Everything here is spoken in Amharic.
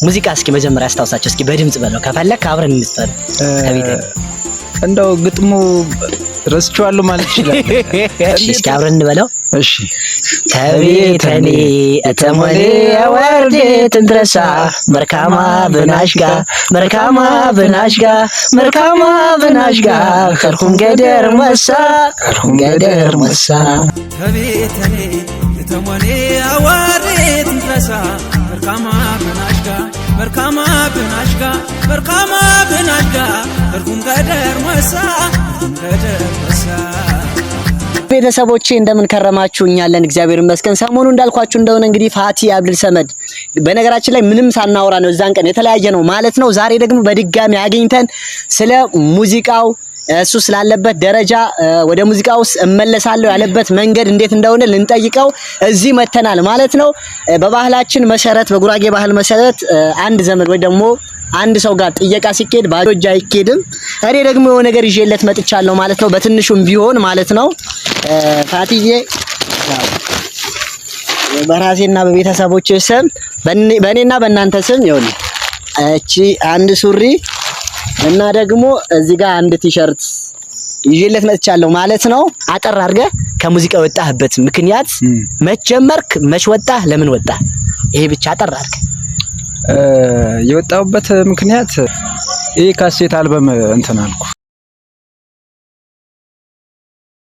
ሙዚቃ እስኪ መጀመሪያ አስታውሳቸው እስኪ በድምጽ በለው፣ ከፈለክ አብረን እንዝፈን። ከቤት እንደው ግጥሙ ረስቼዋለሁ ማለት ይችላል። እሺ፣ እስኪ አብረን እንበለው። እሺ። ተቤተኔ እተሞኔ ወርዴ ትንትረሳ መርካማ ብናሽጋ መርካማ ብናሽጋ መርካማ ብናሽጋ ከርኩም ገደር መሳ ከርኩም ገደር መሳ። ተቤተኔ እተሞኔ አዋሬ ትንትረሳ መርካማ ብናሽጋ መርካማ ብናሽጋ መርካማ ብናሽጋ ከርኩም ገደር መሳ ከርኩም ገደር መሳ። ቤተሰቦቼ እንደምን ከረማችሁ? እኛ አለን እግዚአብሔር ይመስገን። ሰሞኑ እንዳልኳችሁ እንደሆነ እንግዲህ ፋቲ አብዱል ሰመድ፣ በነገራችን ላይ ምንም ሳናወራ ነው እዛን ቀን የተለያየ ነው ማለት ነው። ዛሬ ደግሞ በድጋሚ አግኝተን ስለ ሙዚቃው፣ እሱ ስላለበት ደረጃ፣ ወደ ሙዚቃ ውስጥ እመለሳለሁ ያለበት መንገድ እንዴት እንደሆነ ልንጠይቀው እዚህ መተናል ማለት ነው። በባህላችን መሰረት፣ በጉራጌ ባህል መሰረት አንድ ዘመድ ወይ ደግሞ አንድ ሰው ጋር ጥየቃ ሲኬድ ባዶ እጅ አይኬድም። እኔ ደግሞ የሆነ ነገር ይዤለት መጥቻለሁ ማለት ነው፣ በትንሹም ቢሆን ማለት ነው። ፋቲዬ፣ በራሴና በቤተሰቦቼ ስም፣ በእኔና በእናንተ ስም ይኸውልህ እቺ አንድ ሱሪ እና ደግሞ እዚህ ጋር አንድ ቲሸርት ይዤለት መጥቻለሁ ማለት ነው። አጠር አድርገህ ከሙዚቃ የወጣህበት ምክንያት፣ መች ጀመርክ? መች ወጣህ? ለምን ወጣህ? ይሄ ብቻ አጠር አድርገህ። የወጣሁበት ምክንያት ይህ ካሴት አልበም እንትን አልኩ።